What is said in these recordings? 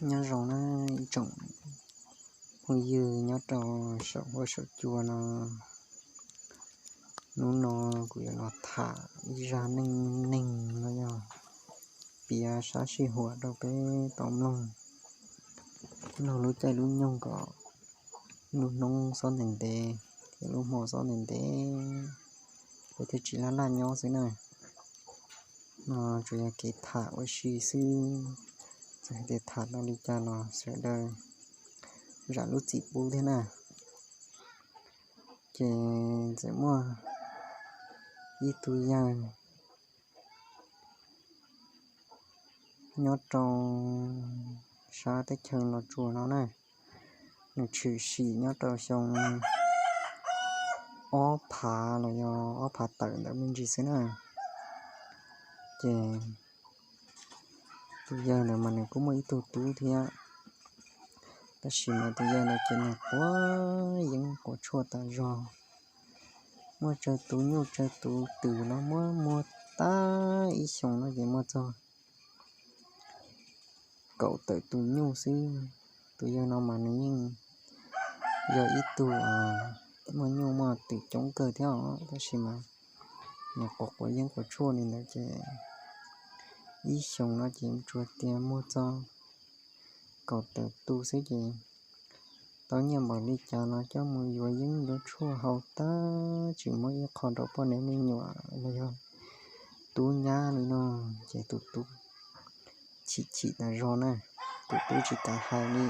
Nyob zoo na ib tsoom phooj ywg nyob rau saum huab saum cua no. Hnub no kuv yuav los tham ib zaj neej neeg no yog piav sab sij huam rau peb tau mloog, mloog lub caij lub nyoog kom lub hnub xob ntev ntev thiab lub hmo xob ntev ntev, peb thiaj tsis laj laj nyob xwb na. No tsuas yog kev tham ua si xwb, txawm hais tias tham tau li cas los sawv daws zam lub txim pub thiab na. Ces txawm muaj ib tug yawg nyob rau sab teb chaws Los Tsuas no na, nws tshwm sim nyob rau xyoo ob phav los yog ob phav tawm ntawd me ntsis xwb na. Ces tus yawg ntawd mas nws kuj muaj ib tug tub thiab, tab sis mas tus yawg ntawd ces nws quav yeeb quav tshuaj tas zog, muaj tsawg tus nyuj tsawg tus twm los muab muag tag, ib xyoos no ces muag txog kaum tawm tus nyuj xwb. Tus yawg no mas nws yeej yog ib tug muaj nyuj muaj twm coob kawg thiab os, tab sis mas nws quav quav yeeb quav tshuaj li ntawd ces ib xyoos no ces tsuas tias muag txog kaum tawm tus xwb ces tau nyiaj npaum li cas los coj mus yuav yeeb yuav tshuaj haus tag, tsis muab ib qho rau poj niam me nyuam los yog tub nyab li no. Ces tus tub chim chim tas zog na, tus tub tsis kam hais li.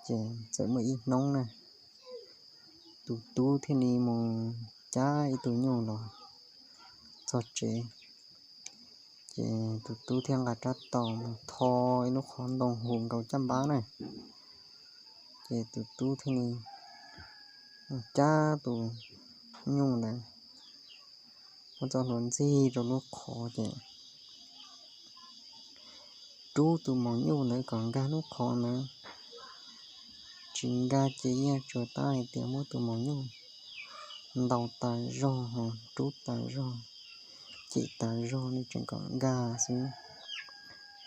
Ces txawm muaj ib hnub na, tus tub thiaj li mus cab ib tug nyuj los txog tsev. Ces tus tub thiaj nqa rab taus mus tho ib lub qhov ntoo hu nkaus caj npab na. Ces tus tub thiaj li mus cab tus nyuj ntawd muab txoj hlua ntxig rau lub qhov ces rub tus maum nyuj ntawd kom nkag lub qhov ntawd. Tsis nkag ces yeej tsuas tab hais tias muab tus maum nyuj ntaus tas zog, rub tas zog, cem tas zog li, tseem kom nkag xwb.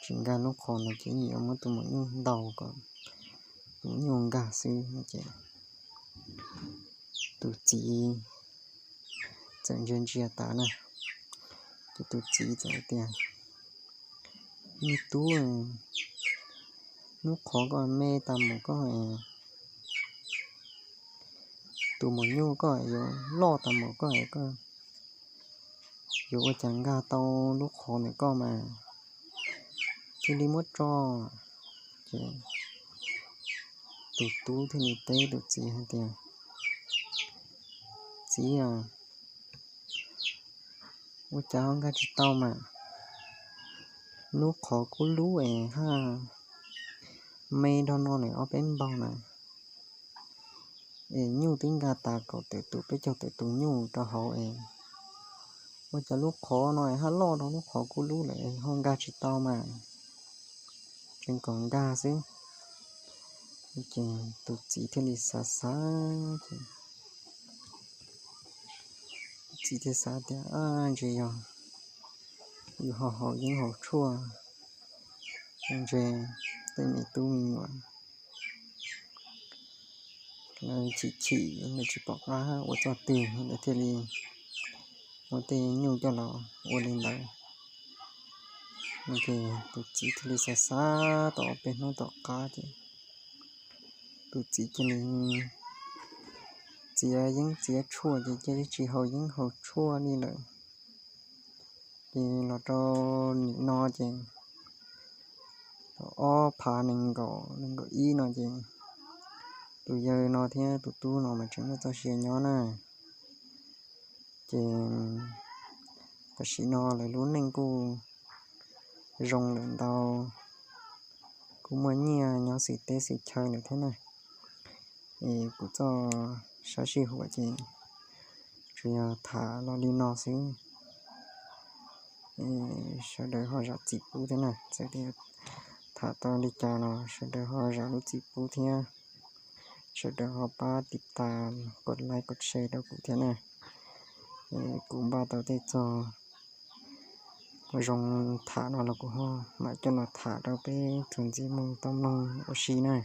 Tsis nkag lub qhov ntawd ces yeej yuav muab tus maum nyuj ntaus kom tus nyuj nkag xwb no ces tus txiv txawm ntsia ntsia tas na, ces tus txiv txawm tias, Me tub, lub qhov koj me tas mus koj, tus maum nyuj koj yuav loj tas mus koj, koj yuav ua cas nkag tau lub qhov ntawm koj mas, cia li muab tso. Ces tus tub thiaj li teb tus txiv hais tias, Txiv a, ua cas ho nkag tsis tau mas? Lub qhov kub lub es haj me dhau no lawm ob peb npaug na, es nyuj twb nkag tas kaum tawm tus peb caug tawm tus nyuj rau hauv es, ua cas lub qhov no es haj loj dhau lub qhov kub lub lawm es ho nkag tsis tau mas, tseem kom nkag xwb. Ces tus txiv thiaj li xav xav ces tus txiv thiaj xav tias, Ab, ntshe yog yus ho haus yeeb haus tshuaj, ntshe tej me tub me nyuam lawv chim chim, lawv tsis pom qab ua txoj twg, lawv thiaj li muab tej nyuj coj los ua li ntawd. Ces tus txiv thiaj li xav xav tau ob peb hnub tom qab ces tus txiv cia li txiav yeeb txiav tshuaj ces cia li tsis haus yeeb haus tshuaj li lawm. Ces los rau nim no ces ob phav nees nkaum, nees nkaum ib no ces tus yawg no thiab tus tub no mas tseem muaj txoj sia nyob na. Ces tam sim no lawv lub neej kuj zoo lawm ntau, kuj muaj nyiaj nyob xwm teb xwm chaw lawm thiab na. Es kuv txoj sab sij huam ces tsuas yog tham los li no xwb. Sawv daws ho zam txim pub thiab na, txawm tias tham tau li cas los sawv daws ho zam lub txim pub thiab. Sawv daws ho pab tiv tas, kos like kos share rau kuv thiab na. Kuv npaj tau tej txog Zoo tham no los kuv ho mam coj los tham rau peb txuas ntxiv mus tau mloog ua si na.